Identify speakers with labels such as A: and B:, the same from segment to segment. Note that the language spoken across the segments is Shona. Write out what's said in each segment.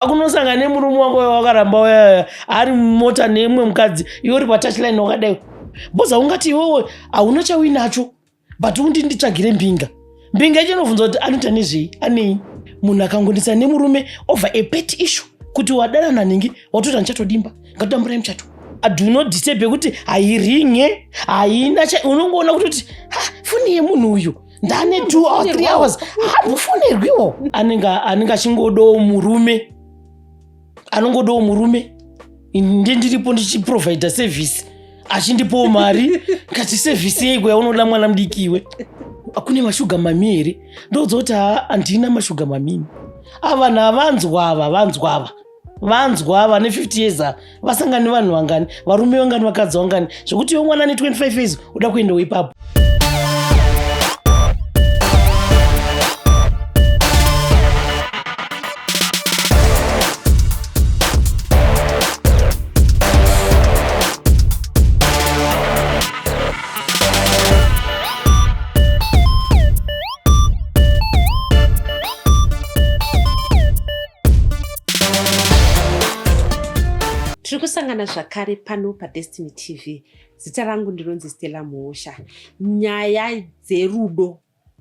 A: Akunosangana nemurume wako wakaramba uya ari mumota neimwe mukadzi iwe uri patouchline wakadai boza ungati iwewe hauna chauinacho but undi nditsvagire mbinga mbinga yacho inobvunza kuti anoita nezvei anei munhu akangonetsa nemurume over a pet issue kuti wadana naningi watoti handichatodimba ngatidamburai muchato do not disturb yekuti hairinge haina unongoona kutoti foni yemunhu uyu ndane 2 or 3 hours hambofonerwiwo anenge anenge achingodawo murume anongodawo murume ndi ndiripo ndichiprovida service achindipowo mari ngati service yeiko yaunoda mwana mudiki iwe kune mashuga mami here ndoudza kuti handina mashuga mamini ava navanzwa ava vanzwa ava vanzwa vane 50 years ava vasangani vanhu vangani varume vangani vakadzi vangani zvekuti iwe mwana ane 25 years uda kuendawo ipapo.
B: Tiri kusangana zvakare pano paDestiny TV. Zita rangu ndinonzi Stella Mhosha. Nyaya dzerudo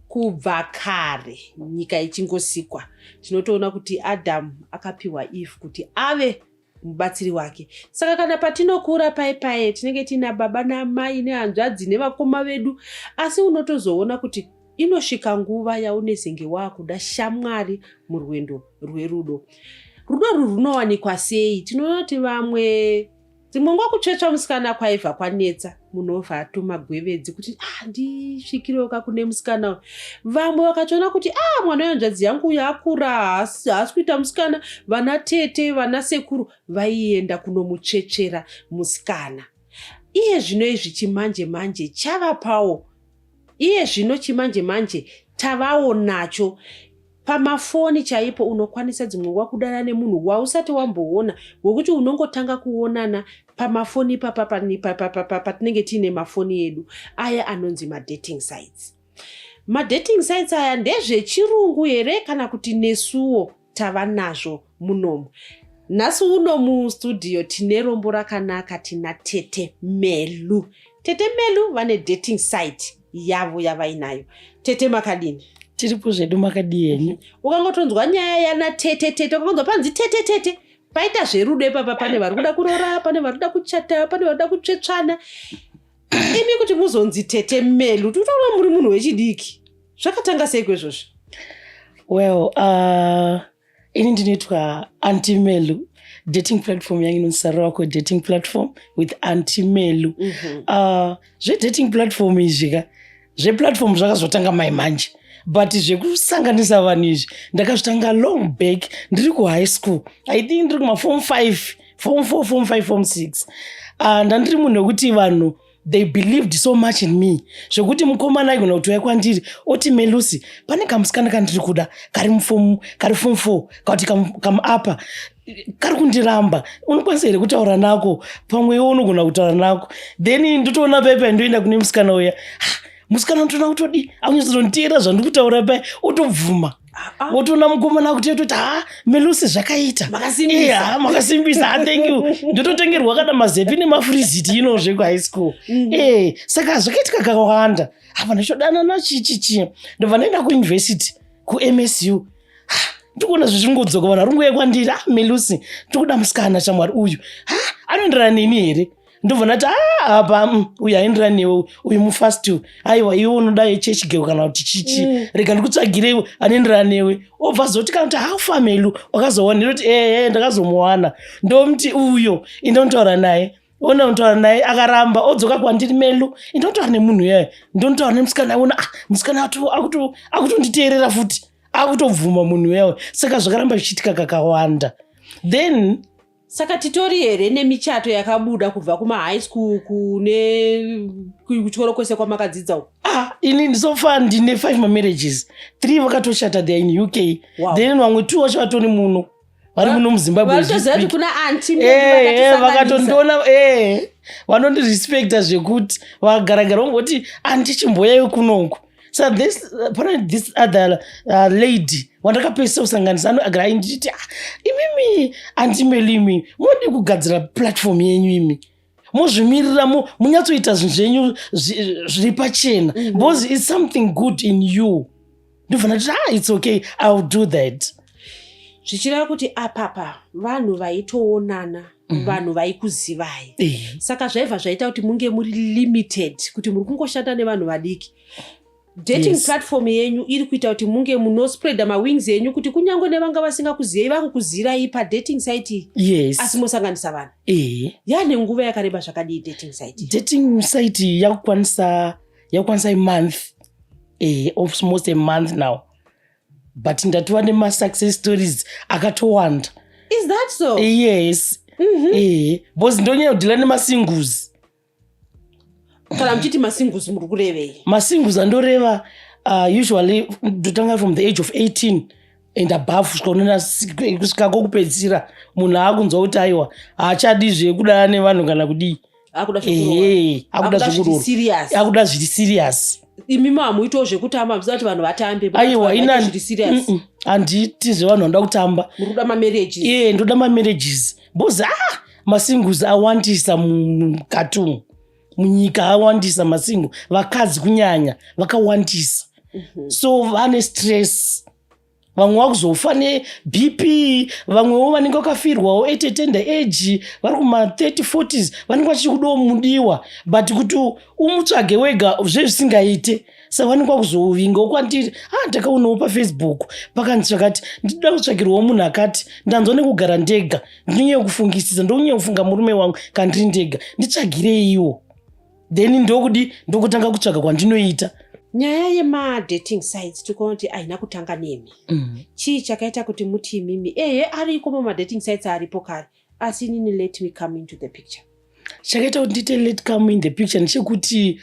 B: kubva kare nyika ichingosikwa tinotoona kuti Adamu akapiwa Eve kuti ave mubatsiri wake. Saka kana patinokura paye paye tinenge tiina baba namai nehanzvadzi nevakoma vedu, asi unotozoona kuti inosvika nguva yaunezenge waakuda shamwari murwendo rwerudo. Rudo urwu runowanikwa sei? Tinoona kuti vamwe dzimwe nguva kutsvetsva musikana kwaibva kwanetsa munhu obva atuma gwevedzi kuti ah, ndisvikirewo ka kune musikana uyu. Vamwe vakatoona kuti ah, mwana wehanzvadzi yangu uyu akura haasi kuita musikana, vana tete vana sekuru vaienda kunomutsvetsvera musikana. Iye zvino izvi chimanje manje chavapawo Iye zvino chimanje manje tavawo nacho pamafoni chaipo unokwanisa dzimwe nguva kudanana nemunhu wausati wamboona wekuti unongotanga kuonana pamafoni ipapa patinenge tiine mafoni edu aya anonzi madating sites. Madating sites aya ndezvechirungu here kana kuti nesuwo tava nazvo munomu? Nhasi uno mustudio tine rombo rakanaka, tina Tete Melu. Tete Melu vane dating site yavo yavainayo. Tete makadini?
A: Tiripo zvedu, makadii henyu?
B: Ukangotonzwa nyaya yana tete tete, ukangonzwa panzi tete tete, paita zverudo ipapa, pane vari kuda kuroora, pane vari kuda kuchata, pane vari kuda kutsvetsvana. Imi kuti muzonzi Tete Melu, tikutoona muri munhu wechidiki. Zvakatanga seiko izvozvi?
A: Well, ini ndinoitwa Auntie Melu. Dating platform yangu inonzi Sarowako dating platform with Auntie Melu. Zvedating platform izvi ka, zveplatform zvakazotanga mai manje, but zvekusanganisa vanhu izvi ndakazvitanga long back ndiri kuhigh school. I think ndiri kuma form 5, form 4, form 5, form 6. Ndandiri munhu wekuti vanhu they believed so much in me zvekuti mukomana aigona kutouya kwandiri oti Melusi, pane kamusikana kandiri kuda kari mufomu, kari form 4 kakuti kamuapa kari kundiramba, unokwanisa here kutaura nako? Pamwe iwe unogona kutaura nako. Then ndotoona paipai ndoenda kune musikana uya, musikana unotoona kutodi akunyatsotondiera zvandiri kutaura pai, otobvuma. Wotoona mukomana akuti ototi ha Melusi zvakaita
B: Makasimbisa.
A: Makasimbisa, thank you. Ndototengerwa kana mazepi nemafriziti ino zvekuhigh school. Saka zvakaitika kakawanda apa ndichodanana chichichi ndobva ndaenda kuuniversity kuMSU. Ndikuona zvichingodzoka, vanhu vari kunguya kwandiri, ah Melusi ndikuda musikana shamwari uyu, anoenderana neni here? Ndobva ndati apa uyu aenderana newe uyu mufast, aiwa iwe unoda yechurch girl kana kuti chichi, rega ndikutsvagire anoenderana newe. Obva zoti kana kuti haufa Melu wakazowana, ndinoti ehe ndakazomuwana, ndomuti uyo indonotaura naye, ona unotaura naye akaramba odzoka kwandiri, Melu indotaura nemunhu iyayo, ndonotaura nemusikana, ona musikana akutonditeerera futi, akutobvuma munhu iyayo. Saka zvakaramba zvichiitika kakawanda then.
B: Saka titori here nemichato yakabuda kubva kumahigh school kune kuchikoro kwese kwamakadzidza uko?
A: Ini so far ndine 5 mamarriages, 3 vakatoshata, they are in UK. Then vamwe 2 vacho vatori muno, vari muno muZimbabwe.
B: Vanotoziva kuti kuna auntie.
A: Vakatondiona, vanondirespecta zvekuti vagaragara vongoti auntie chimboyaiwe kunoku. So this pane this other lady wandakapedzisa kusanganisa anoagara ainditi, "Ah, imimi Aunty Meli, imi munodi kugadzira platform yenyu, imi mozvimirira, munyatsoita zvinhu zvenyu zviri pachena because it's something good in you." Ndobva ndati, "Ah, it's okay, I will do that."
B: Zvichireva kuti apapa vanhu vaitoonana, vanhu vaikuzivai. Saka zvaibva zvaita kuti munge muri limited, kuti muri kungoshanda nevanhu vadiki. Dating platform yenyu iri kuita kuti munge munospreada mawings enyu, kuti kunyange nevanga vasingakuziyai vakukuzirai padating site iyi. Asi mosanganisa vanhu. Yane nguva yakareba zvakadii dating site iyi?
A: Dating site yakukwanisa a month, almost a month now, but ndatova nemasuccess stories akatowanda.
B: Is that so?
A: Yes. Because ndonyanya kudhila nemasingles.
B: Kana muchiti masingles, muri kurevei?
A: Masingles andoreva, usually ndotanga from the age of 18 and above kusvika unona kusvika kokupedzisira munhu aakunzwa kuti aiwa, haachadi zvekudana nevanhu kana kudii.
B: Akuda zvekuroora.
A: Ehe, akuda
B: Akuda zviri
A: zvekuroora.
B: serious.
A: Akuda zviri serious.
B: Imimi hamuitawo zvekutamba, muziva kuti vanhu vatambe?
A: Aiwa, ina
B: Zviri serious.
A: Handiti zvevanhu vanoda kutamba.
B: Muri kuda mamarriages.
A: Iye, ndoda mamarriages because, ah, masingles awandisa mukati umu munyika, awandisa masingle, vakadzi kunyanya vakawandisa. So vane stress, vamwe vakuzofa neBP, vamwewo vanenge vakafirwawo at a tender age, vari kuma30 40s, vanenge vachiri kudawo mudiwa, but kuti umutsvage wega zvezvisingaite. Saka vanenge vakuzovingawo kwandiri, "Ah, ndakaonawo paFacebook pakanzi zvakati, ndinoda kutsvagirwawo munhu akati, ndanzwa nekugara ndega, ndinonyanya kufungisisa, ndonyanya kufunga murume wangu kana ndiri ndega, nditsvagireiwo." Then ndokudi ndokutanga kutsvaga kwandinoita.
B: Nyaya yemadating sites, tikuona kuti haina kutanga nemi. Chii chakaita kuti muti imimi, ehe, ariko mumadating sites, aripo kare, asi inini let me come into the picture?
A: Chakaita kuti ndiite let come in the picture ndechekuti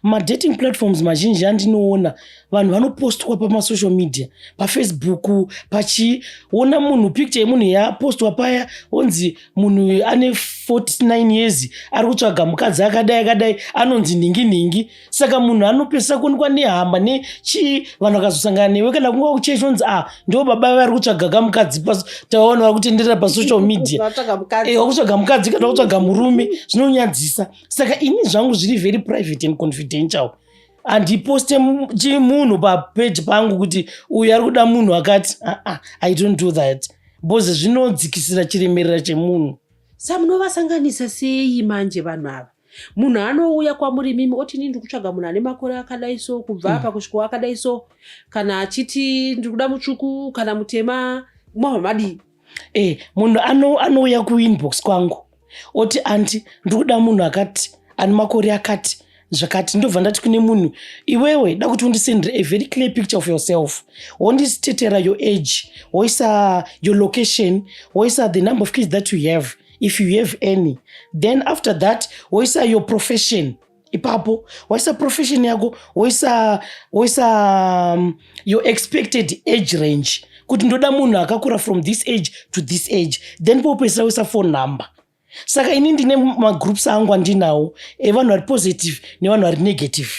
A: madating platforms mazhinji andinoona, vanhu vanopostwa pamasocial media, paFacebook, pachiona munhu, picture yemunhu yapostwa paya, onzi munhu ane 49 years, ari kutsvaga mukadzi akadai akadai, anonzi nhingi nhingi. Saka munhu anopedzisa kuonekwa nehama nechii, vanhu vakazosangana newe kana kunga kuchechi, onzi, "Ah, ndo baba vari kutsvaga kamukadzi, taona vari kutenderera pasocial media."
B: Vatsvaga mukadzi.
A: Wakutsvaga mukadzi kana kutsvaga murume, zvinonyadzisa. Saka ini zvangu zviri very private and confidential. Handiposte chimunhu papeji pangu kuti uyu ari kuda munhu akati. Aa, I don't do that because zvinodzikisira chiremerera chemunhu.
B: Sa munovasanganisa sei manje vanhu ava? Munhu anouya kwamuri mimi oti, "Inini ndiri kutsvaga munhu ane makore akadai so, kubva apa kusvika akadai so," kana achiti, "Ndiri kuda mutsvuku kana mutema," mabva madii?
A: Munhu anouya kuinbox kwangu oti, "Aunty, ndiri kuda munhu akati, ane makore akati, zvakati." Ndobva ndati kune munhu, "Iwewe, da kuti undisendere a very clear picture of yourself, wonditetera your age, woisa your location, woisa the number of kids that you have, if you have any. Then after that woisa your profession." Ipapo waisa profession yako, woisa your expected age range, kuti ndoda munhu akakura from this age to this age. Then popedzisira woisa phone number. Saka ini ndine magroups angu andinawo evanhu vari positive nevanhu vari negative.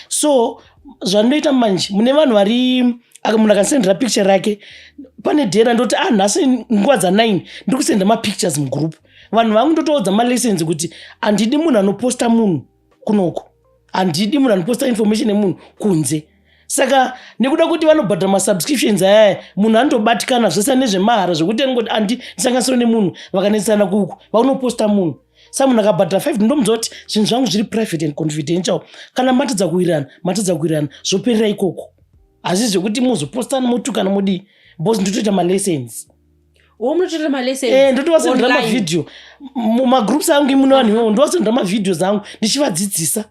A: So zvandinoita manje, mune vanhu vari, munhu akandisendera picture rake, pane dhera ndoti, "Ah, nhasi nguva dza9 ndiri kusenda mapictures mugroup." Vanhu vangu ndotoudza malessons kuti handidi munhu anoposta munhu kunoko, handidi munhu anoposta information yemunhu kunze. Saka nekuda kuti vanobhadhara masubscriptions ayaya, munhu anotobatikana zvese nezvemahara, zvekuti anongoti andi ndisanganisiro nemunhu, vakanetsana kuku vaunoposta munhu. Saka munhu akabhadhara 5, ndomudza kuti zvinhu zvangu zviri private and confidential. Kana matadza kuwirirana, matadza kuwirirana, zvoperera ikoko. Asi zvekuti muzopostana, motukana, modii, because ndotoita malessons.
B: Wo munotoita malessons?
A: Ndotovasendera
B: Online.
A: Mavhidhiyo mumagroups angu imune vanhu ivavo, ndovasendera mavideos angu ndichivadzidzisa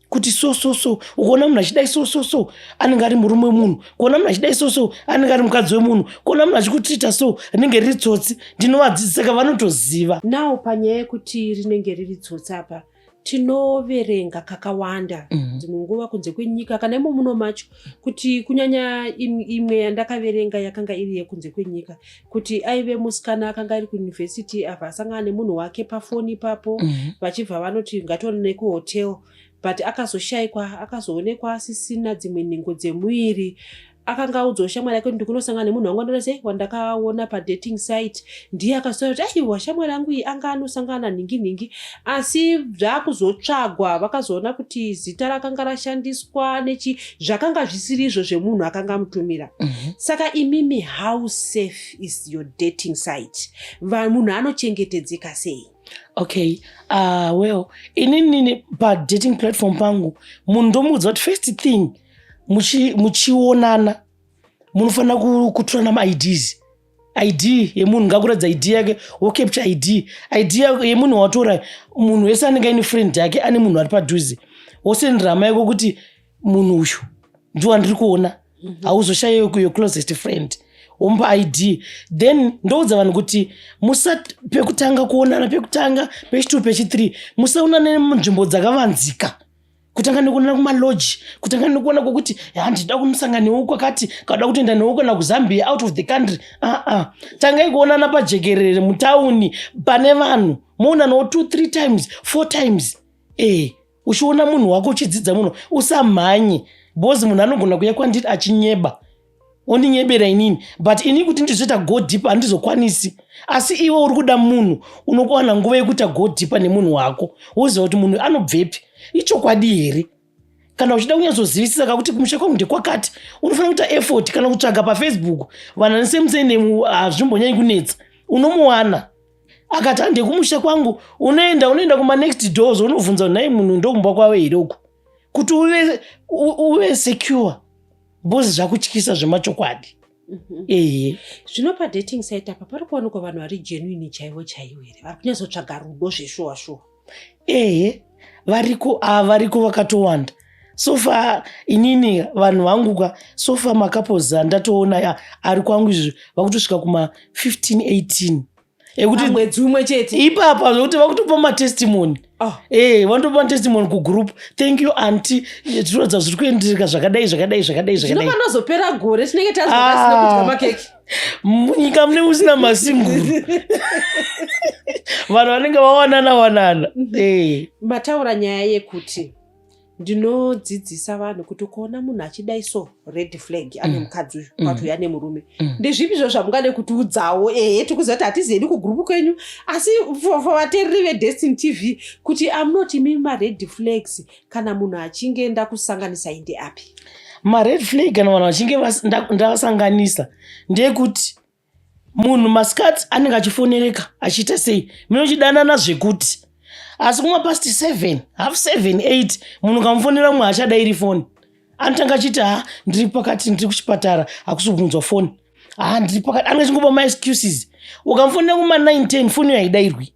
A: kuti so so so, ukuona munhu achidai so so so, anenge ari murume wemunhu. Kuona munhu achidai so so, anenge ari mukadzi wemunhu. Kuona munhu achikutrita so, rinenge riri tsotsi. Ndinovadzidzisa, saka vanotoziva.
B: Now panyaya yekuti rinenge riri tsotsi apa, tinoverenga kakawanda dzimwe nguva kunze kwenyika kana imo muno macho, kuti kunyanya imwe yandakaverenga yakanga iri yekunze kwenyika, kuti aive musikana akanga ari kuyunivhesiti, abva asangana nemunhu wake pafoni ipapo, vachibva vanoti, "Ngationane kuhotel." But akazoshaikwa, akazoonekwa asisina dzimwe nhengo dzemuviri. Akanga audzawo shamwari yake kuti ndikunosangana nemunhu wangu wandinoda sei, wandakaona padating site. Ndiye akazotaura kuti aiwa, shamwari yangu iyi anga anosangana nanhingi nhingi. Asi zvakuzotsvagwa, vakazoona kuti zita rakanga rashandiswa nechi zvakanga zvisiri izvo zvemunhu akanga amutumira. Saka imimi, how safe is your dating site? Munhu anochengetedzeka sei?
A: Okay, well, inini padating platform pangu munhu ndomuudza kuti first thing, muchionana munofanira kutorana maIDs. ID yemunhu, ngakuratidza ID yake, wocapture ID. ID yemunhu watora, munhu wese anenge aine friend yake, ane munhu ari padhuze, wosendera hama yako kuti munhu uyu ndiwandiri kuona. Hauzoshayi your closest friend, womupa ID. Then ndoudza vanhu kuti musa pekutanga kuonana, pekutanga, pechi2, pechi3, musaonana munzvimbo dzakavanzika. Kutanga nekuonana kumalodge, kutanga nekuona kwokuti handida kumusangana newo kwakati, kada kutoenda newo kana kuZambia, out of the country. Aa, tangai kuonana pajekerere, mutauni pane vanhu, moonanawo 2, 3 times, 4 times. Uchiona munhu wako, uchidzidza munhu. Usamhanye, because munhu anogona kuuya kwandiri achinyeba, ondinyebera inini, but ini kuti ndizoita go deep handizokwanisi. Asi iwe uri kuda munhu, unokuwana nguva yekuita go deep nemunhu wako, woziva kuti munhu anobvepi, ichokwadi here. Kana uchida kunyatsozivisisa kakuti kumusha kwangu ndekwakati, unofanira kuita effort kana kutsvaga paFacebook vanhu ane same surname. Hazvimbonyanyi kunetsa, unomuwana. Akati hande kumusha kwangu, unoenda kumanext doors, unobvunza, "Nhai, munhu ndokumba kwavo here uku?" Kuti uve secure, because zvakutyisa zvemachokwadi. Ehe.
B: Zvino padating site apa pari kuwanikwa vanhu vari genuine chaivo chaivo here, vari kunyatsotsvaga rudo zveshuwa shuwa?
A: Ehe, variko. A, variko vakatowanda. So far inini vanhu vangu ka, so far macouples andatoona ari kwangu izvi vakutosvika kuma 15, 18 ekuti
B: Mwedzi umwe chete?
A: Ipapa zvokuti vakutopa matestimony. Vanotopa matestimony kugroup, "Thank you, aunty, tinoratidza zviri kuendereka zvakadai, zvakadai, zvakadai."
B: Zvino
A: Zvakadai.
B: panozopera gore tinenge tazokasina kudya makeke.
A: Munyika mune musina masinguru, vanhu vanenge vawanana wanana.
B: Mataura nyaya yekuti ndinodzidzisa vanhu kuti ukaona munhu achidai so, red flag, ane mukadzi uyu, kwati uyu ane murume. Ndezvipi zvo zvamungade kutiudzawo? Ehe, tikuziva kuti hatiziedi kugroup kwenyu, asi for vateereri veDestiny TV, kuti amunoti imi mared flags kana munhu achinge ndakusanganisa inde api?
A: Mared flag kana vanhu vachinge ndasanganisa ndeyekuti munhu masikati anenge achifonereka, achiita sei, munochidanana zvekuti, asi kuma past 7, half 7, 8, munhu ukamufonera, mumwe achadairi foni, anotanga achiti, "Ha, ndiri pakati, ndiri kuchipatara, hakusi kubvunzwa foni. Ha, ndiri pakati." Anenge achingopa maexcuses. Ukamufonera kuma 9, 10, foni iyo haidairwi.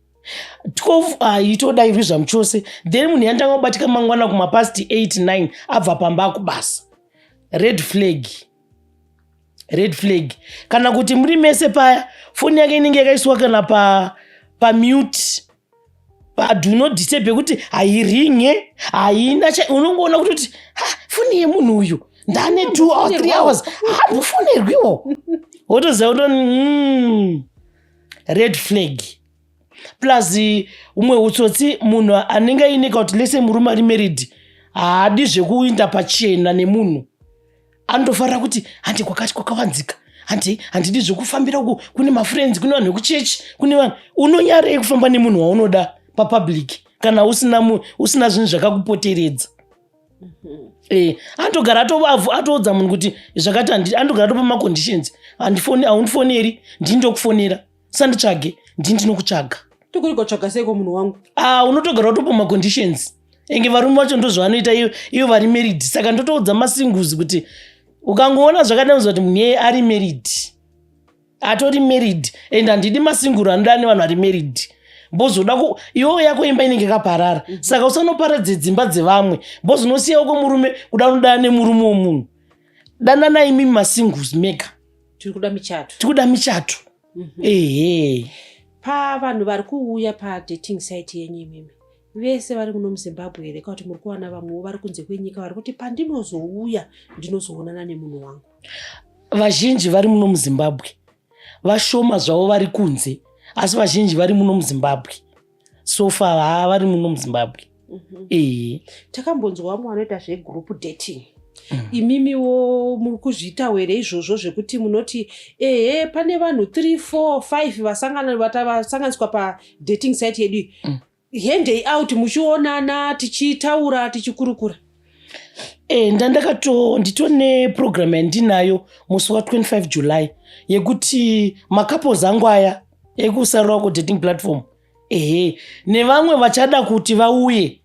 A: 12 haitodairwi zvamuchose. Then munhu yanotanga kubatika mangwana kumapast 8, 9, abva pamba akubasa. Red flag, red flag. Kana kuti muri mese paya, foni yake inenge yakaiswa kana pamute, pa do not disturb, yekuti hairinge, haina. Unongoona kutoti, "Ha, foni yemunhu uyu ndane 2 or 3 hours hambofonerwiwo." Wotoziva kuti red flag. Plus umwe utsotsi, munhu anenge aine kuti lese murume ari married haadi zvekuinda pachena nemunhu. Anotofarira kuti handi kwakati kwakavanzika, handi handidi zvekufambira uku, kune mafriends, kune vanhu vekuchechi, kune vanhu. Unonyarei kufamba nemunhu waunoda papublic kana usina zvinhu zvakakupoteredza? Anotogara atoudza munhu kuti zvakati anotogara atopa maconditions: "Handifoni, haundifoneri, ndini ndokufonera, sanditsvage, ndini ndinokutsvaga."
B: Tikuri kotsvaga seiko munhu wangu?
A: Ah, unotogara utopa maconditions. Enge varume vacho ndozvavanoita iyo vari married. Saka ndotoudza masingles kuti ukangoona zvakadai, uziva kuti munhu iyeye ari married, atori married. And handidi masinguru anoda nevanhu vari married, bozoda iwewo yako imba inenge yakaparara. Saka usanoparadze dzimba dzevamwe, bozi unosiya uko murume kuda unoda nemurume womunhu. Dananai imi masingles mega.
B: Tiri kuda michato.
A: Tikuda michato, ehe.
B: Pavanhu vari kuuya padating site yenyu imimi, vese vari muno muZimbabwe here, kana kuti muri kuwana vamwewo vari kunze kwenyika vari kuti pandinozouya ndinozoonana nemunhu wangu?
A: Vazhinji vari muno muZimbabwe, vashoma zvavo vari kunze, asi vazhinji vari muno muZimbabwe. So far haa, vari muno muZimbabwe. Ee.
B: Takambonzwa vamwe vanoita zvegroup dating. Imimiwo muri kuzviitawo here izvozvo zvekuti munoti ehe, pane vanhu 3, 4, 5 vasangana, vasanganiswa padating site yedu iyi, hendei out muchionana, tichitaura, tichikurukura?
A: Ndandakato nditone program yandinayo musi wa25 July yekuti macouples angu aya ekusarura kudating platform, ehe, nevamwe vachada kuti vauye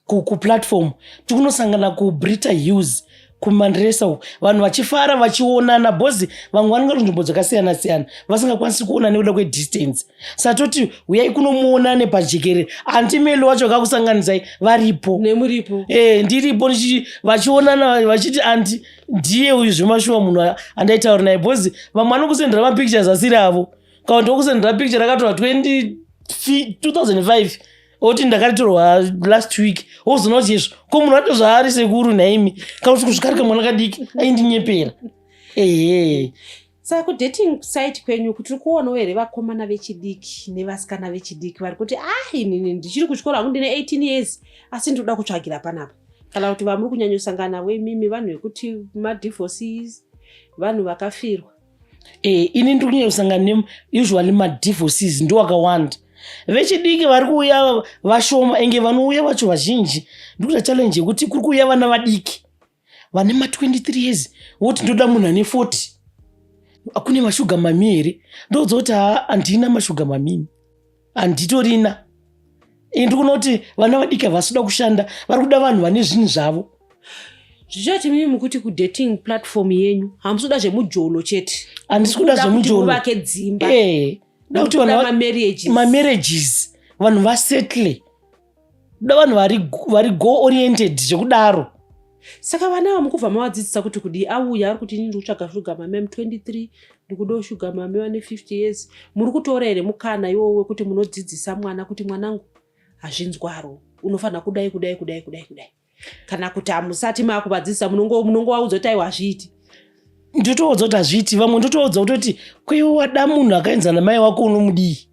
A: kuplatform, tikunosangana kuBrita Hills kuMandresa uku, vanhu vachifara, vachionana, because vamwe vanenge vari nzvimbo dzakasiyana siyana, vasingakwanisi kuona nekuda kwedistance. Saka toti uyai kunomuonane pajekerere. Auntie Meli wacho kakusanganisai varipo.
B: Nemuripo.
A: Ndiripo, vachionana vachiti auntie ndiye uyu zvemashuwa, munhu andaitaura naye, because vamwe vanokusendera mapictures asiri avo, kana kuti okusendera picture rakatorwa 20 2005, oti ndakaritorwa last week, wozoona kuti izvo ko munhu acho zvaari sekuru nhaimi, kana kuti kusvika ari kamwana kadiki aindinyepera, ehe.
B: Saka kudating site kwenyu kuti tiri kuonawo here vakomana vechidiki nevasikana vechidiki vari kuti, ah, inini ndichiri kuchikoro hangu, ndine 18 years, asi ndinoda kutsvagira panapa? Kana kuti vamuri kunyanyosangana navo imimi vanhu vekuti madivorces, vanhu vakafirwa?
A: Ini ndiri kunyanya kusangana usually madivorces ndo akawanda. Vechidiki vari kuuya vashoma, enge vanouya vacho vazhinji. Ndikuita challenge yekuti kuri kuuya vana vadiki vane ma23 years, woti ndoda munhu ane 40. Kune masugar mummy here? Ndoudza kuti haa, handina masugar mummy, handitorina. Ndiri kuona kuti vana vadiki havasi kuda kushanda, vari kuda vanhu vane zvinhu zvavo.
B: Zvichati mimi mukuti kudating platform yenyu hamusi kuda zvemujolo chete?
A: Handisi kuda
B: Mukuda kuti
A: zvemujolo.
B: muvake dzimba.
A: Da kuti vanhu
B: mamarriages.
A: Mamarriages, vanhu vasettle, kuda vanhu vari goal oriented zvekudaro.
B: Saka vana ava mukubva mavadzidzisa kuti kudii? Auya ari kuti, "Inini ndiri kutsvaga sugar mummy, am 23, ndikudawo sugar mummy vane 50 years." Muri kutora here mukana iwowo wekuti munodzidzisa mwana kuti, "Mwanangu, hazvinzwaro, unofanira kudai, kudai, kudai, kudai, kudai"? Kana kuti hamusati maakuvadzidzisa, munongovaudza kuti, "Aiwa, hazviiti"?
A: Ndotoudza kuti hazviiti. Vamwe ndotoudza kutoti, "Kweiwe wada munhu akaenzana namai wako, unomudii?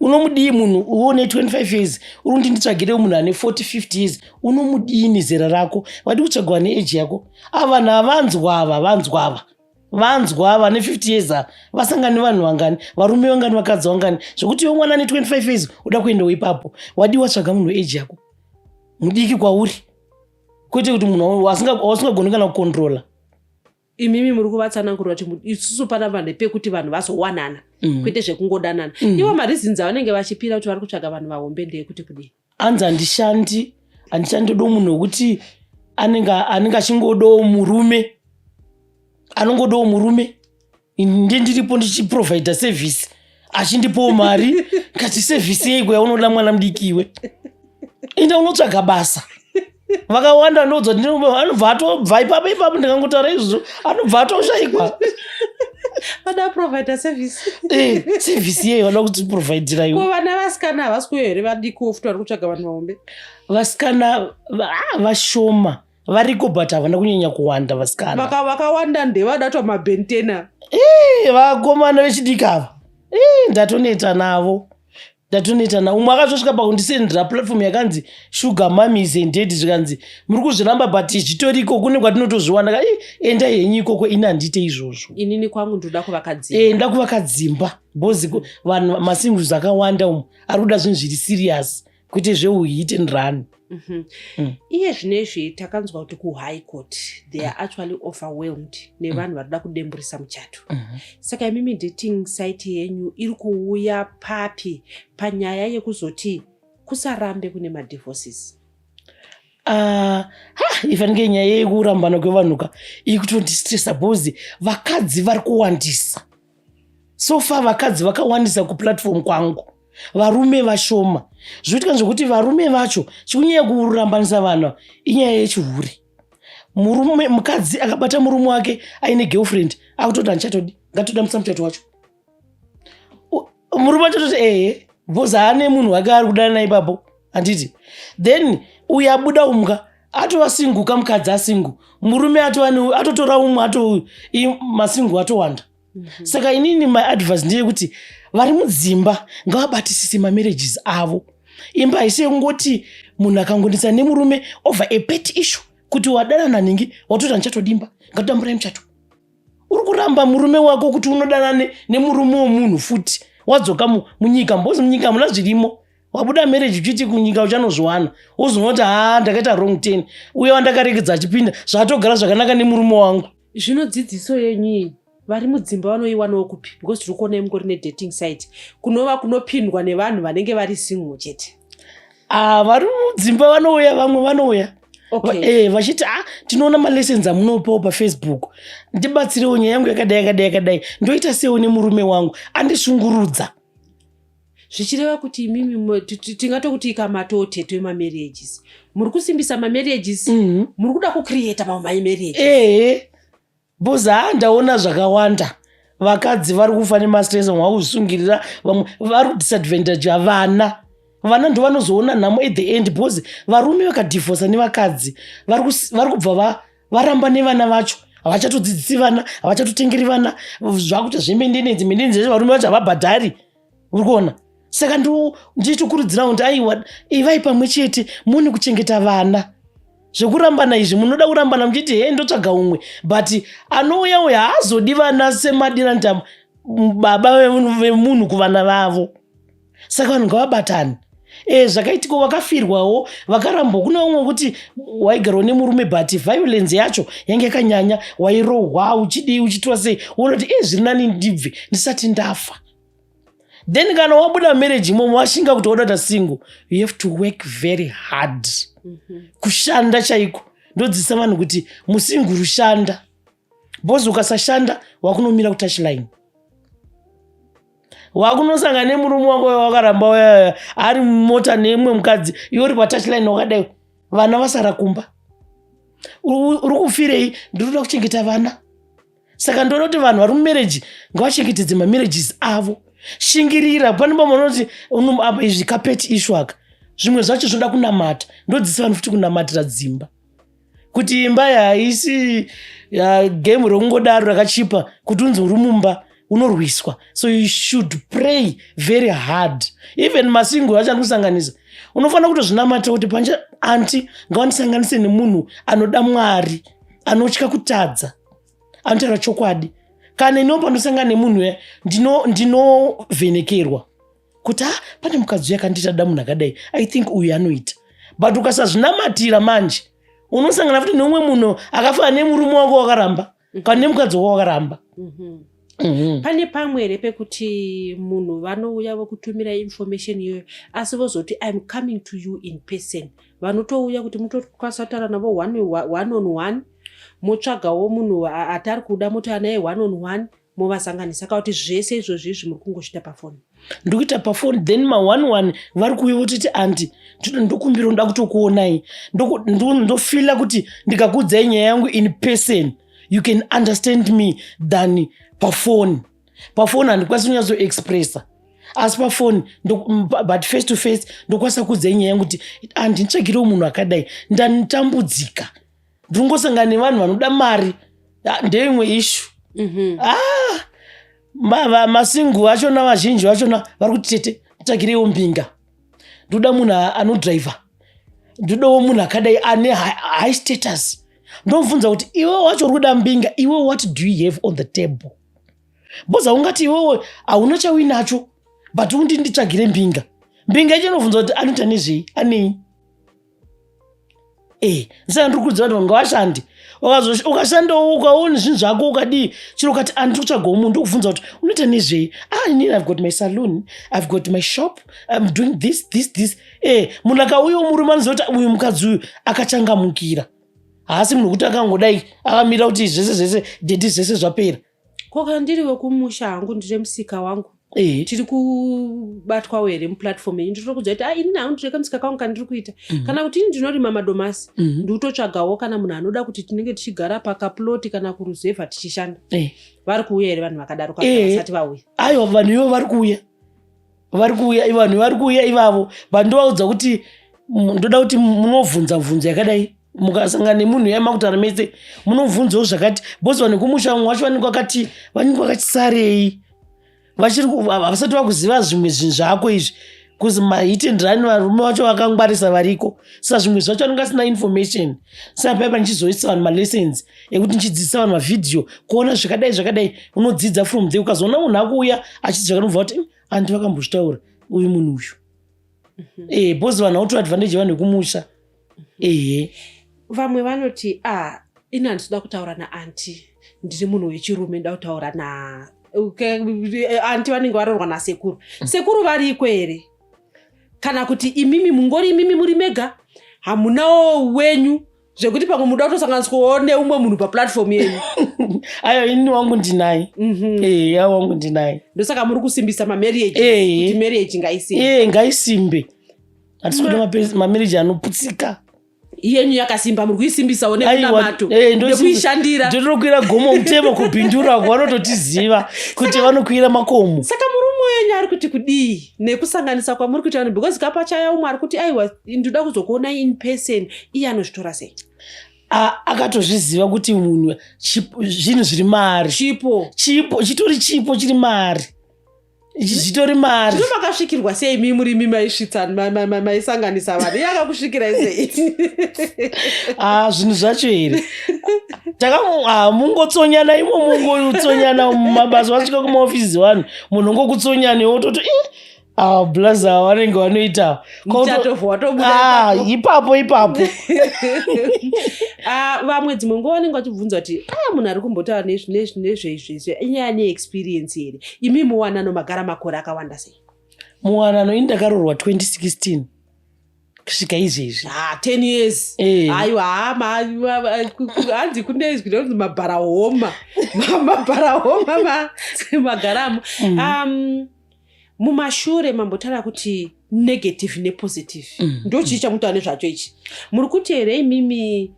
A: Unomudii munhu uone 25 years, uri kuti nditsvagire munhu ane 40, 50 years? Unomudini zera rako? Wadi kutsvagwa neage yako." Ava vanhu havanzwa ava, vanzwa ava, vanzwa vane 50 years ava vasangani vanhu vangani, varume vangani, vakadzi vangani, zvekuti iwe mwana ane 25 years uda kuendawo ipapo? Wadi watsvaga munhu weage yako, mudiki kwauri, kwete kuti munhu wasingagoni kana kucontrola.
B: Imimi muri kuvatsanangurira kuti isusu panapa ndepekuti vanhu vazowanana, kwete zvekungodanana. Ivo mareasons avanenge vachipira kuti vari kutsvaga vanhu vahombe ndeyekuti kudii?
A: Anzi handishandi, handishandi, ndodo munhu wekuti anenge achingodawo murume, anongodawo murume, ndi ndiripo ndichiprovhaidha service, achindipowo mari. Ngati service yeiko yaunoda, mwana mudiki iwe? Enda unotsvaga basa. Vakawanda ndodza anobva atobva ipapo ipapo, ndikangotaura izvozvo anobva atoshayikwa.
B: Vada provider service.
A: Service yeyo vada kutiprovhaidhira iwe?
B: Ko vana vasikana havasi kuuya here vadikuwo futi vari kutsvaga vanhu vahombe?
A: Vasikana vashoma variko, but havana kunyanya kuwanda vasikana.
B: Vakawanda ndevadatwa mabhentena.
A: Vakomana vechidiki ava, ndatoneta navo, ndatoneta navo. Umwe akatosvika pakundisendera platform yakanzi Sugar Mummies and Daddy, zvikanzi, "Muri kuzviramba, but zvitoriko, kune kwatinotozviwana." Ka, "Endai henyu ikoko, ini handiite izvozvo."
B: Inini kwangu ndoda kuvaka dzimba.
A: Nda kuvaka dzimba, because vanhu masingles akawanda umu ari kuda zvinhu zviri serious, kwete zveuhit and run.
B: Iye zvinezvi takanzwa kuti kuhigh court they are actually overwhelmed nevanhu vari kuda kudemburisa muchato. Saka imimi dating site yenyu iri kuuya papi panyaya yekuzoti kusarambe kune madivorces?
A: Ah, ha, ifanike nyaya yekurambana kwevanhu ka iri kutondistressa, because vakadzi vari kuwandisa. So far vakadzi vakawandisa kuplatform kwangu, varume vashoma. Zvinoitika zvekuti varume vacho, chikunyanya kurambanisa vanhu inyaya yechihure. Murume, mukadzi akabata murume wake aine girlfriend, akutoti, "Handichatodi, ngatodambisa muchato wacho." Murume achototi ehe, because haane munhu wake ari kudanana ipapo, handiti? Then uyu abuda umga atova single ka, mukadzi asingle, murume atova atotora umwe, ato masingle atowanda. Saka inini my advice ndeyekuti vari mudzimba ngavabatisise mamarriages avo. Imba haisi yekungoti Munhu akangonetsa nemurume over a petty issue, kuti wadana naningi, watoti handichatodimba, ngatidamburai muchato. Uri kuramba murume wako kuti unodana nemurume womunhu futi. Wadzoka munyika, mbozi munyika hamuna zvirimo. Wabuda marriage uchiti kunyika uchanozviwana, wozoona kuti haa, ndakaita wrong turn, uye wandakaregedza achipinda zvatogara zvakanaka nemurume wangu.
B: Zvino dzidziso yenyu iyi, vari mudzimba vanoiwanawo kupi? Because tiri kuona imungori nedating site kunova kunopindwa nevanhu vanenge vari single chete.
A: Ah, vari mudzimba vanouya, vamwe vanouya. Vachiti, "Ah, tinoona malessons amunopawo paFacebook, ndibatsirewo, nyaya yangu yakadai, yakadai, yakadai, ndoita sewo nemurume wangu andishungurudza."
B: Zvichireva kuti imimi tingatokuti ikamatoteto emamarriages, muri kusimbisa mamarriages, muri kuda kucreata mamwe mamarriages.
A: Ehe, because haa, ndaona zvakawanda. Vakadzi vari kufa nemastress, vamwe vakuzvisungirira, vamwe vari kudisadvantage vana. Vana ndo vanozoona nhamo at the end, because varume vakadhivhosa nevakadzi vari kubva varamba nevana vacho. Havachatodzidzisi vana, havachatotengeri vana, zvakuita zvemaintenance, maintenance yacho varume vacho havabhadhari. Uri kuona? Saka ndichitokurudzira kuti aiwa, ivai pamwe chete, mune kuchengeta vana. Zvekurambana izvi, munoda kurambana muchiti he, ndotsvaga umwe, but anouya uyo haazodi vana semadira baba vemunhu kuvana vavo. Saka vanhu ngavabatane. Zvakaitika, vakafirwawo, vakarambwa. Kune umwe wekuti waigarawo nemurume, but violence yacho yange yakanyanya, wairohwa, uchidii, uchiitwa sei, uona kuti zviri nani ndibve ndisati ndafa. Then kana wabuda marriage imomo, washinga kuti wada kuita single, you have to work very hard. Kushanda chaiko. Ndodzidzisa vanhu kuti musinguru shanda, because ukasashanda wakunomira kutouchline, wakunosangana nemurume wako wakaramba uya ari mumota neimwe mukadzi, iwe uri patouchline wakadai, vana vasara kumba. Uri kufirei? Ndinoda kuchengeta vana. Saka ndoda kuti vanhu vari mumarriage ngavachengetedze mamarriages avo. Shingirira. Pane pamwe unoti apa izvi kapetty issue aka, zvimwe zvacho zvinoda kunamata. Ndodzidzisa vanhu futi kunamatira dzimba, kuti imba haisi game rokungodaro rakachipa kuti unzi uri mumba unorwiswa. So you should pray very hard. Even masingle acho anokusanganisa, unofanira kutozvinamatira kuti panja anti ngavandisanganise nemunhu anoda Mwari, anotya kutadza, anotaura chokwadi. Kana iniwo pandosangana nemunhu uya, ndinovhenekerwa kuti ha, pane mukadzi uyu akandiita da munhu akadai, I think uyu anoita. But ukasazvinamatira manje, unosangana futi neumwe munhu akafanana nemurume wako wakaramba kana nemukadzi wako wakaramba.
B: Pane pamwe here pekuti munhu vanouya vokutumira information iyoyo, asi vozoti, "I'm coming to you in person"? Vanotouya kuti mutokwanisa kutaura navo one, one on one, motsvagawo munhu atari kuda, motouya naye one on one, movasanganisa, kana kuti zvese izvozvi izvi muri kungozviita pafoni?
A: Ndikuita pafoni. Then ma1 1 vari kuuya votiti, "Aunty, ndokumbira, ndoda kutokuonai. Ndofeela kuti ndikakuudzai nyaya yangu in person, you can understand me than pafoni. Pafoni handikwanisi kunyatsoexpressa, asi pafoni, but face to face ndokwanisa kuudzai nyaya yangu kuti handitsvagirewo munhu akadai, ndatambudzika, ndingosangana nevanhu vanoda mari." Ah, ndeimwe issue. Ah, masingle achona, vazhinji vachona vari kuti, "Tete, tsvagireiwo mbinga, ndoda munhu anodhiraivha, ndodawo munhu akadai ane high status." Ndomubvunza kuti, "Iwe wacho uri kuda mbinga, iwe what do you have on the table?" Because haungati iwewe hauna chauinacho, but undi nditsvagire mbinga. Mbinga yacho inobvunza kuti anoita nezvei, anei? Saka ndiri kuudza vanhu ngavashande. Ukashandawo, ukaona zvinhu zvako, ukadii, chiro ukati andiri kutsvagawo munhu, ndokubvunza kuti unoita nezvei. "Ah, inini I've got my saloon, I've got my shop, I'm doing this, this, this." Munhu akauyawo murume anoziva kuti uyu mukadzi uyu akachangamukira, haasi munhu wekuti akangodai akamira kuti zvese zvese daddy, zvese zvapera.
B: Ko kana ndiri wekumusha hangu, ndire musika wangu, tiri kubatwawo here muplatform yenyu? Ndiri kudza kuti, "Ah, inini hangu ndine kamusika kangu kandiri kuita," kana kuti, "Ini ndinorima madomasi, ndikutotsvagawo kana munhu anoda kuti tinenge tichigara pakaploti kana kuruzevha tichishanda." Vari kuuya here vanhu vakadaro, kana vasati vauya?
A: Aiwa, vanhu ivo vari kuuya, vari kuuya, vanhu vari kuuya ivavo. Vandovaudza kuti ndoda kuti munovhunza bvunzo yakadai. Mukasangana nemunhu yamakutaura mese, munobvunzawo zvakati, because vanhu kumusha vamwe vacho vanenge vakati sarei, vachiri havasati vakuziva zvimwe zvinhu zvako izvi. Kuzi mahit and run, varume vacho vakangwarisa variko. Saka zvimwe zvacho anenge asina information. Saka paipa ndichizoisa vanhu malessons ekuti ndichidzidzisa vanhu mavhidhiyo kuona zvakadai zvakadai, unodzidza from there. Ukazoona munhu akuuya achiti zvakanobva kuti andi vakambozvitaura uyu munhu uyu. Because vanhu vautora advantage, vanhu vekumusha, ehe.
B: Vamwe vanoti, "Ah, ini handisida kutaura naaunty, ndiri munhu wechirume, nda kutaura na aunty vanenge varorwa nasekuru." Sekuru variko here, kana kuti imimi mungori imimi muri mega, hamunawo wenyu, zvekuti pamwe muda kutosanganiswawo neumwe munhu paplatform yenyu?
A: Aiwa, ini wangu ndinaye. Ya, wangu ndinaye.
B: Ndosaka muri kusimbisa mamarriage, kuti marriage ngaisimbe.
A: Ngaisimbe, hatisi kuda mamarriage anoputsika.
B: Yenyu yakasimba, muri kuisimbisawo nekunamato, nekuishandira.
A: Ndinokwira gomo mutemo kuBindura, vanototiziva kuti vanokwira makomo.
B: Saka murume wenyu ari kuti kudii nekusanganisa kwamuri kuita vanhu? Because kapachaya umwe ari kuti, "Aiwa, ndoda kuzokuonai in person." Iye anozvitora sei?
A: Akatozviziva kuti munhu zvinhu zviri maari.
B: Chipo.
A: Chipo, chitori chipo chiri maari ichi, chitori maari.
B: Zvino makasvikirwa sei? Mi murimi maisvitsa, maisanganisa vanhu, iye akakusvikirai sei?
A: Ah, zvinhu zvacho here, mungotsonyana imo, mungotsonyana mumabasa, wasvika kumaofisi vanhu, munhu ongokutsonyana, iwe wototi, "Ah, blaza vanenge vanoita."
B: Muchatovhu watobuda.
A: Ah,
B: ipapo.
A: Ipapo ipapo.
B: Ah, vamwe dzimwe nguva vanenge vachibvunza kuti, "Ah, munhu ari kumbotaura nezveizvezvi inyaya neexperience here?" Imi muwanano magara makore akawanda sei?
A: Muwanano ini ndakaroorwa 2016 kusvika izvezvi.
B: Ah, 10 years. Aiwa, hanzi kune izwi rinonzi mabharahoma, mabharahoma magaramo. Mumashure mambotaura kuti negative nepositive. Ndo chii chamutaura nezvacho ichi? Muri kuti here imimi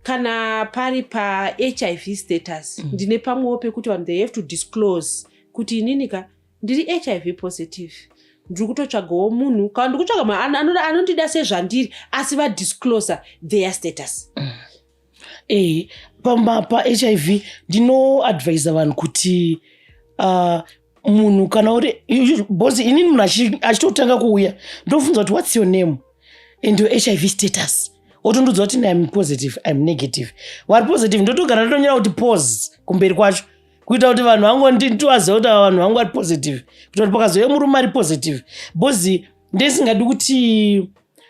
B: kana pari paHIV status, ndine pamwewo pekuti vanhu they have to disclose kuti, "Inini ka ndiri HIV positive, ndiri kutotsvagawo munhu," kana, "Ndiri kutsvaga munhu anondida sezvandiri," asi vadisclosa their status?
A: PaHIV ndinoadvisa vanhu kuti munhu kana uri, because inini munhu achitotanga kuuya ndobvunza kuti, "What's your name and your HIV status?" Otondudza kuti, "I'm positive, I'm negative." Vari positive ndotogara ndotonyora kuti pos kumberi kwacho, kuita kuti vanhu vangu nditovaziva kuti ava vanhu vangu vari positive, kuita kuti pakazouya murume ari positive, because ndisingadi kuti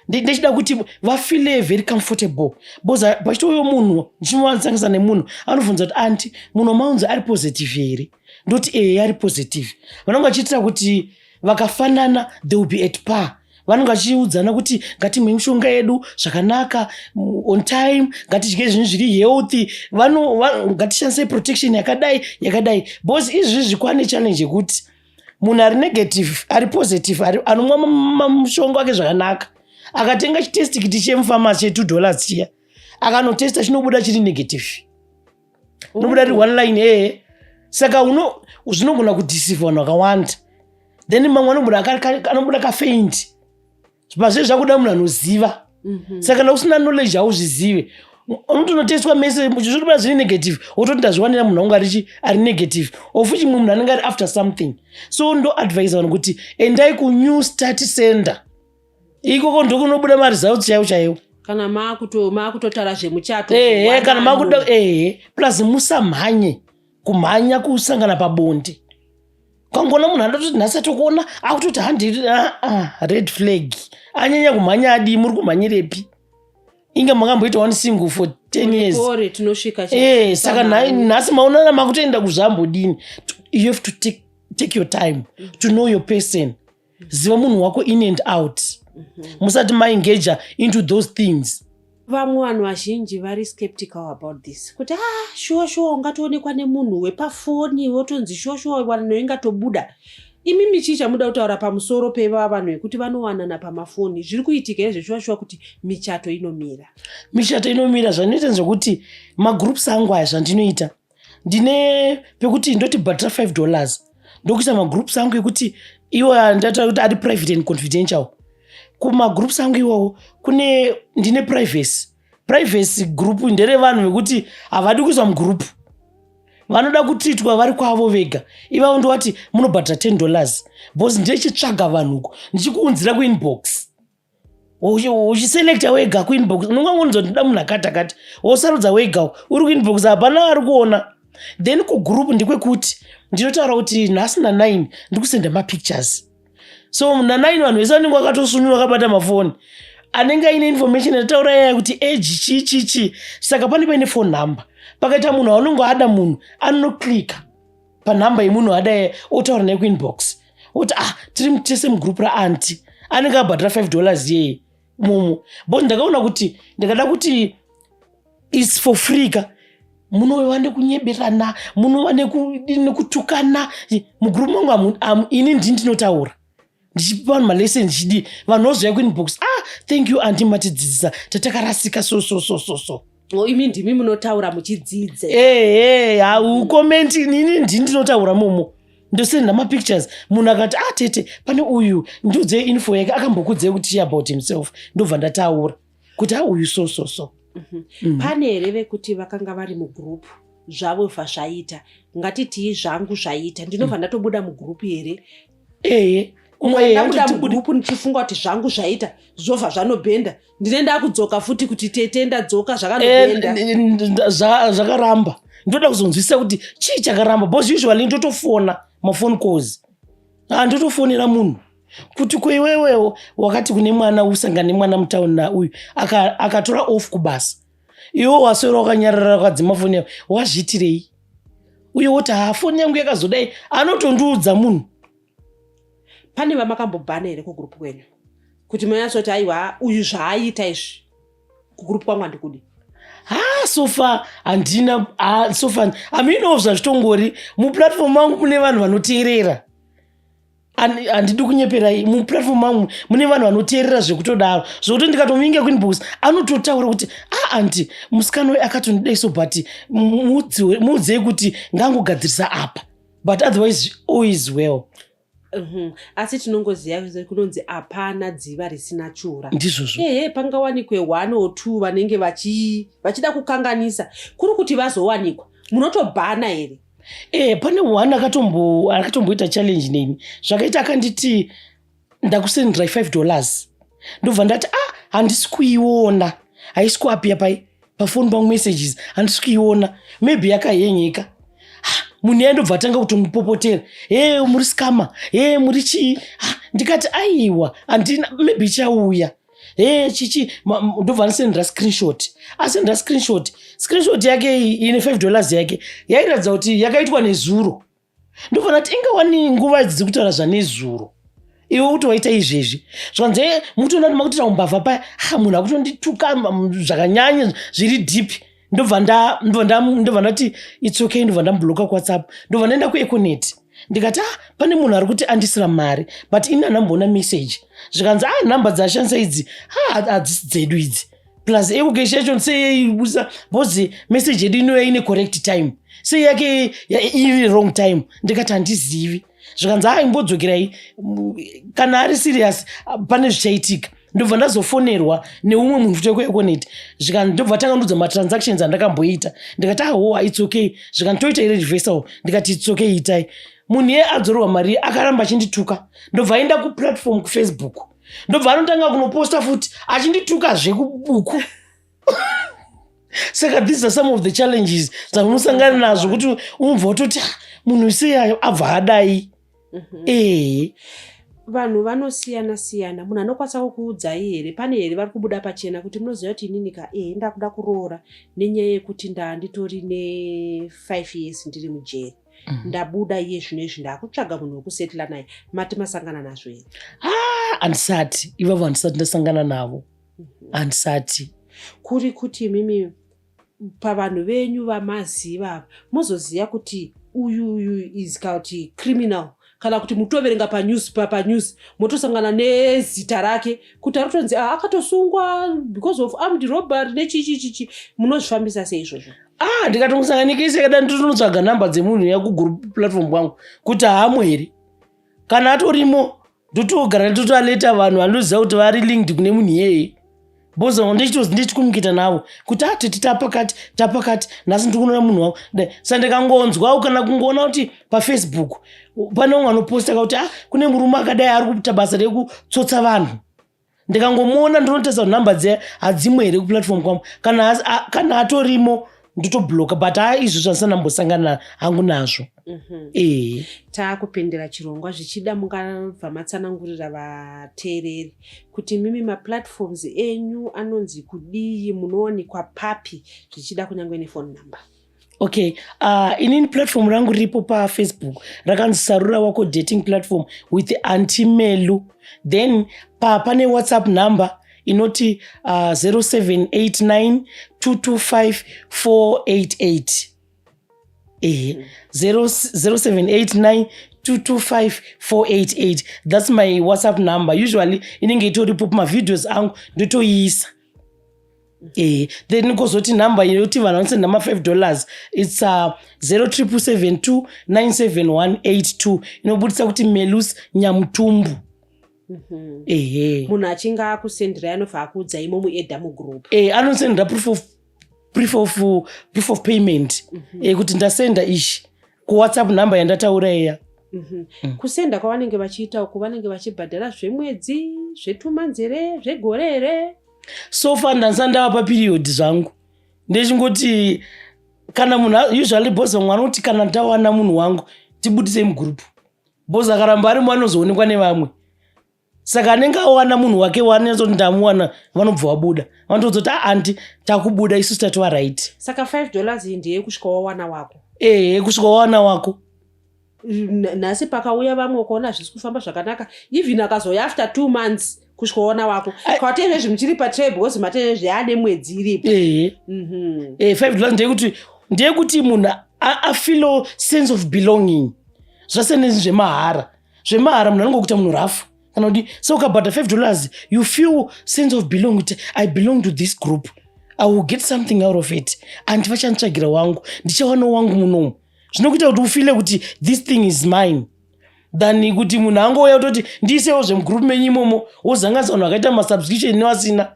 A: ndechida kuti vafeel very comfortable, because pachitouyo munhu ndichimusanganisa nemunhu anobvunza kuti, "Aunty, munhu wamaunzi ari positive here?" Ndoti, "Ehe, ari positive." Vanenge vachiitira kuti vakafanana, they will be at par. Vanenge vachiudzana kuti ngatimwe mishonga yedu zvakanaka, on time, ngatidye zvinhu zviri healthy, ngatishandisei protection yakadai yakadai, because izvizvi kwane challenge yekuti munhu ari negative, ari positive, anomwa mushonga wake zvakanaka, akatenga chitest kit chemupharmacy che$2 chiya, akanotesta, chinobuda chiri negative, inobuda riri one line, ee. Saka zvinogona kudeceive vanhu vakawanda. Then mamwe anobuda kafaint pazve zvakuda munhu anoziva. Saka kana usina knowledge hauzvizive, unotonotestwa mese zvotobuda zviri negative, wototi ndazviwanira munhu wangu arichi ari negative, ofuchi mumwe munhu anenge ari after something. So ndoadvisa vanhu kuti endai kuNew Start Center, ikoko ndokunobuda maresults chaiwo chaiwo.
B: Kana maakutotaura zvemuchato.
A: Ehe, kana makuda, ehe. Plus musamhanye kumhanya kusangana pabonde. Kangona munhu anototi nhasi atokuona akutoti handi, ah, red flag. Anyanya kumhanya, adii? Muri kumhanyirepi? Inge makamboita one single for 10 years.
B: Kore tinosvika.
A: Saka nhasi maonana makutoenda kuzvambodini? You have to take your time to know your person. Ziva munhu wako in and out musati maengager into those things.
B: Vamwe vanhu vazhinji vari skeptical about this, kuti, "Ah, shuwa shuwa ungatoonekwa nemunhu wepafoni, wotonzi shuwa shuwa wanano ingatobuda?" Imimi chii chamuda kutaura pamusoro peva vanhu vekuti vanowanana pamafoni? Zviri kuitika here zveshuwa shuwa kuti michato inomira?
A: Michato inomira. Zvandinoita ndezvekuti magroups angu aya, zvandinoita, ndine pekuti ndoti bhadhara $5, ndokuisa magroups angu ekuti iwo ndataura kuti ari private and confidential. Kumagroups angu iwawo kune ndine privacy group, nderevanhu vekuti havadi kuiswa mugroup. Vanoda kutreatwa vari kwavo vega ivavo ndovati munobhadhara $10 because ndechitsvaga vanhu uko ndichikuunzira kuinbox, uchiselecta wega kuinbox. Unongangonzwa ndinoda munhu akati akati, wosarudza wega uri kuinbox, hapana ari kuona. Then kugroup ndekwekuti ndinotaura kuti nhasi na9 ndikusenda mapictures. So na9 vanhu vese vanenge vakatosunura, vakabata mafoni, anenge aine information yataura yaya kuti age chii chii chii. Saka pane paine phone number. Pakaita munhu aunenge ada, munhu anoclicka panhamba yemunhu ada, otaura naye kuinbox, oti, "Ah, tiri tese mugroup raaunty." Anenge abhadhara $5 yeye momo, but ndakaona kuti ndikada kuti it's for free ka, munova nekunyeberana, munova nekutukana mugroup mangu. Ini ndini ndinotaura ndichipa vanhu malesson, ndichidi vanhu vozouya kuinbox, "Ah, thank you aunty, matidzidzisa, tatakarasika." So so so so so.
B: Oh, imi ndimi munotaura muchidzidze?
A: Ehe, haucomment. Nini ndini ndinotaura momo, ndosenda mapictures. Munhu akati, "Ah, tete, pane uyu, ndiudzei info yake, akambokudzei kuti about himself?" Ndobva ndataura kuti, "A, uyu so so so."
B: Pane here vekuti vakanga vari mugroup, zvavo bva zvaita, ngatitii zvangu zvaita, ndinobva ndatobuda mugroup here?
A: Ehe.
B: Ndabuda mugroup ndichifunga kuti zvangu zvaita, zvobva zvanobhenda, ndine ndakudzoka futi kuti, "Tete, ndadzoka, zvakanobhenda."
A: Zvakaramba. Ndoda kuzonzwisisa kuti chii chakaramba, because usually ndotofona, maphone calls. Ndotofonera munhu kuti, "Kweiwewewo wakati kune mwana usangane nemwana mutauni nauyu akatora off kubasa, iwe waswera wakanyarara, wakadzima foni yako, wazviitirei?" Uye woti, "Ha, foni yangu yakazodai." Anotondiudza munhu.
B: Pane vamakambobhana here kugroup kwenyu, kuti munyatsoti, "Aiwa, uyu zvaaita izvi, kugroup kwangu handikudi"?
A: Ha, so far handina. Ha, so far haminowo zvazvitongori. Muplatform mangu mune vanhu vanoteerera. Handidi kunyeperai, muplatform mangu mune vanhu vanoteerera zvekutodaro, zvokuti ndikatomuinga kuinbox anototaura kuti, "A, aunty, musikana uyu akatondidai so, but muudzei kuti ngangogadzirisa apa, but otherwise all is well."
B: Asi tinongoziva kunonzi hapana dziva risina chura.
A: Ndizvozvo.
B: Ehe, pangawanikwe one or two vanenge vachida kukanganisa, kuri kuti vazowanikwa munotobhana here?
A: E, pane one akatomboita challenge neni. Zvakaita akanditi, "Ndakusenderai $5." Ndobva ndati, "Ah, handisi kuiona, haisi kuappear pai pafoni pangu, messages handisi kuiona, maybe yakahenyeka." Munhu iye ndobva atanga kutomupopotera, "He, muri scammer, he, muri chii?" Ndikati, "Aiwa, handina, maybe ichauya." "He, chichi?" Ndobva ndisendera screenshot. Asendera screenshot, screenshot yake iyi ine $5 yake yairatidza kuti yakaitwa nezuro. Ndobva ndati, "Ingawani nguva idzi dzekutaura zvanezuro, iwe kuti waita izvezvi?" Zvanze mutoona kuti makutoita umbavha paya. Ha, munhu akutondituka zvakanyanya, zviri deep. Ndobva ndati, "It's okay." Ndobva ndamubloka kuWhatsApp. Ndobva ndaenda kuEconet, ndikati, "Ah, pane munhu ari kuti andisira mari, but ini handamboona message." Zvikanzi, "Ah, nhamba dzaashandisa idzi hadzisi dzedu idzi, plus EcoCash yacho seibusa, because message yedu inouya ine correct time, sei yake iri wrong time?" Ndikati, "Handizivi." Zvikanzi, "A, imbodzokerai, kana ari serious pane zvichaitika." Ndobva ndazofonerwa neumwe munhu futi wekuEconet. Zvikanzi, ndobva tanga ndudza matransactions andakamboita. Ndikati, "Ahowa, it's okay." Zvikanzi, "Toita ire reversal?" Ndikati, "It's okay, itai." Munhu iye adzorerwa mari, akaramba achindituka. Ndobva aenda kuplatform kuFacebook, ndobva anotanga kunoposta futi achindituka zvekubuku. Saka these are some of the challenges dzamunosangana nazvo, kuti unobva utoti, "Ah, munhu sei abva adai?" Ehe.
B: Vanhu vanosiyana siyana. Munhu anokwanisa kukuudzai here, pane here vari kubuda pachena kuti, "Munoziva kuti inini ka, ehe, ndakuda kuroora nenyaya yekuti ndanditori ne5 years ndiri mujeri, ndabuda iye zvino izvi, ndakutsvaga munhu wekusettle naye"? Mati masangana nazvo here?
A: Ah, handisati. Ivavo handisati ndasangana navo, handisati.
B: Kuri kuti imimi pavanhu venyu vamaziva ava, mozoziva kuti uyu uyu is kana kuti criminal, kana kuti mutoverenga panews, panews motosangana nezita rake kuti ari kutonzi, "Ah, akatosungwa because of armed robbery," nechichi chichi, munozvifambisa sei izvozvo?
A: Ah, ndikatongosangana nekesi yakada, nditonotsvaga nhamba dzemunhu yakugroup platform kwangu kuti haamo here. Kana atorimo, ndotogara ndotoaleta vanhu vanoziva kuti vari linked kune munhu iyeye. Because ndichitozi ndichikomukita navo kuti atiti tapakati tapakati, nhasi ndiri kunoona munhu wangu. Sa ndikangonzwawo kana kungoona kuti paFacebook pane umwe anoposta kakuti, ah, kune murume akadai ari kuita basa rekutsotsa vanhu, ndikangomuona ndinotarisa kuti nhamba dziya hadzimo here kuplatform kwangu. Kana atorimo ndotobloka, but ha, izvo zvandisana ndambosangana hangu nazvo. Ee.
B: Taakupindira chirongwa, zvichida mungabva matsanangurira vateereri kuti mimi maplatforms enyu anonzi kudii, munowanikwa papi, zvichida kunyange nephone number.
A: Okay, inini platform rangu riripo paFacebook rakanzi Sarura Wako Dating Platform with Aunty Melu. Then pane WhatsApp number inoti 0789 225 488. Ehe, 0789 225 488, that's my WhatsApp number. Usually inenge itoripo pamavideos angu, ndotoiisa. Then kozoti nhamba inoti vanhu vanosenda ma5 dollars, it's 07772 97182, inobudisa kuti Melus Nyamutumbu. Ehe.
B: Munhu achinge akusenderai anobva akuudza imo muedha mugroup?
A: Anosendera proof of payment, kuti ndasenda ichi kuWhatsApp number yandataura iya.
B: Kusenda kwavanenge vachiita uku, vanenge vachibhadhara zvemwedzi, zvetumanzere, zvegore here?
A: So far ndandisati ndava paperiod zvangu. Ndechingoti kana munhu, usually boss vamwe vanoti kana ndawana munhu wangu tibudisei mugroup, because akaramba arimo anozoonekwa nevamwe. Saka anenge awana munhu wake waanozoti ndamuwana, vanobva vabuda, vanotozoti, a, aunty, takubuda isusu, tatova right.
B: Saka $5 iyi ndeyekusvika wawana wako?
A: Ehe, kusvika wawana wako.
B: Nhasi pakauya vamwe ukaona zvisi kufamba zvakanaka, even akazouya after 2 months, kusvika waona wako. Kwati izvezvi muchiri patray because matezvezvi yaane mwedzi iripo.
A: Ehe. $5 ndeyekuti munhu afeel sense of belonging. Zvasiyana nezvemahara. Zvemahara munhu anongokuita munhu rafu kana kuti. So ukabhadha $5, you feel sense of belonging, kuti I belong to this group, I will get something out of it, aunty vachanditsvagira wangu, ndichawanawo wangu munomu. Zvinokuita kuti ufeele kuti this thing is mine, than kuti munhu angouya kutoti ndiisewo zvemugroup menyu imomo, wozanganisa vanhu vakaita masubscription nevasina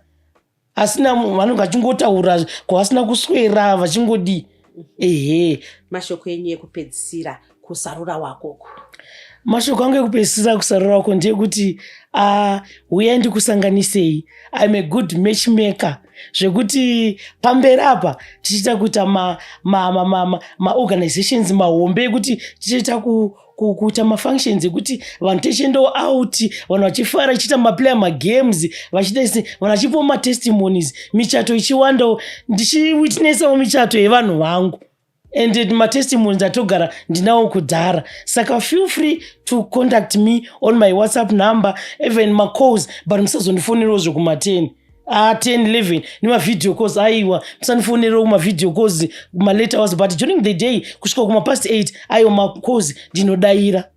A: asina, vanenge vachingotaura kwavasina kuswera vachingodii. Ehe.
B: Mashoko enyu ekupedzisira kusarura wakoko?
A: Mashoko angu ekupedzisira kusarura wako ndeyekuti, uyai ndikusanganisei. I'm a good matchmaker, zvekuti pamberi apa tichiita kuita maorganizations ma, ma, ma, ma mahombe ekuti tichiita kuita mafunctions ekuti vanhu tichiendawo out, vanhu vachifara, tichiita maplaya magames, vachiita se vanhu vachipiwa matestimonies, michato ichiwandawo, ndichiwitnessawo michato yevanhu vangu and matestimonies atogara ndinawo kudhara. Saka feel free to contact me on my WhatsApp number, even macalls, but musazondifonerawo zvekuma10, 10, 11 nemavideo calls. Aiwa, musandifonerawo kumavideo calls kumalate hours, but during the day kusvika kumapast 8, aiwa, macalls ndinodayira.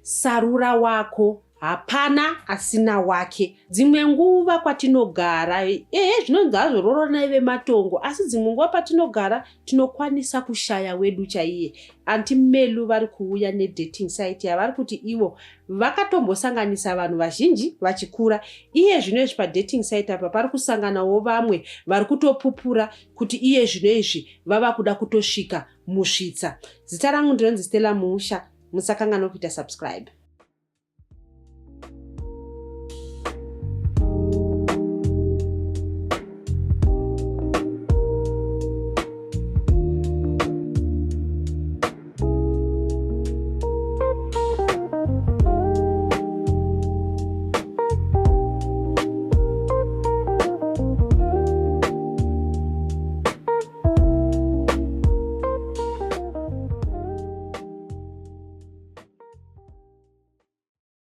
B: Sarura wako, hapana asina wake. Dzimwe nguva kwatinogara, ehe, zvinonzi hazvo roranai vematongo, asi dzimwe nguva patinogara tinokwanisa kushaya wedu chaiye. Aunty Melu vari kuuya nedating site yavari kuti ivo vakatombosanganisa vanhu vazhinji vachikura. Iye zvino izvi padating site apa pari kusanganawo vamwe vari kutopupura kuti iye zvino izvi vava kuda kutosvika musvitsa. Zita rangu ndinonzi Stella Musha. Musakanganwa kuita subscribe.